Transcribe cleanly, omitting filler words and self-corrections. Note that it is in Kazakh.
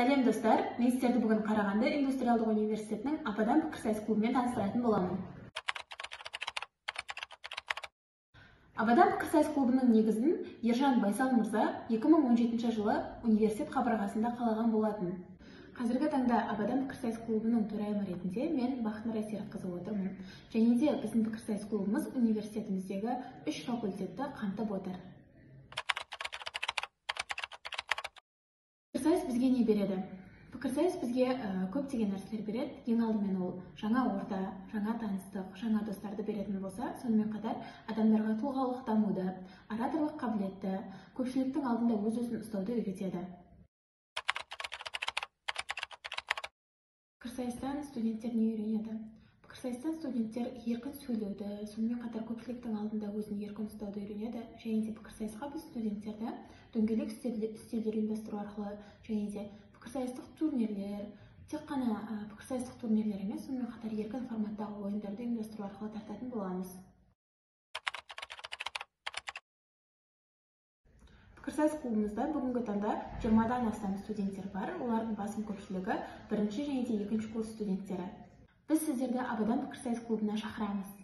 Сәлем достар, мен сіздерді бүгін Қарағанды индустриалдық университетінің Абадан пікірсайыс клубымен таныстыратын боламын. Абадан пікірсайыс клубының негізін Ержан Байсал мырза 2017 жылы университет қабырғасында қалаған болатын. Қазіргі таңда Абадан пікірсайыс клубының төрайымы ретінде мен Бақытнұрай Серікқызы отырмын. Және де біздің пікірсайыс клубымыз университетіміздегі 3 факультетті қамтып отыр. Пікірсайыс бізге не береді? Пікірсайыс бізге көптеген нәрселер береді. Ең алдымен ол жаңа орта, жаңа таныстық, жаңа достарды беретін болса, сонымен қатар адамдарға тұлғалық дамуды, ораторлық қабілетті, көпшіліктің алдында өз-өзін ұстауды үйретеді. Пікірсайыстан студенттер не үйренеді? Пікірсайыстан студенттер еркін сөйлеуді, сонымен қатар көпшіліктің алдында өзін еркін ұстауды үйренеді. Және де пікірсайысқа біз студенттерді дөңгелек үстелдер ұйымдастыру арқылы және де пікірсайыстық турнирлер, тек қана пікірсайыстық турнирлер емес, сонымен қатар еркін форматтағы ойындарды ұйымдастыру арқылы тартатын боламыз. Пікірсайыс клубымызда бүгінгі таңда 20-дан астам студенттер бар. Олардың басым көпшілігі бірінші және де екінші курс студенттері. Біз сіздерді Абадан пікірсайыс клубына шақырамыз.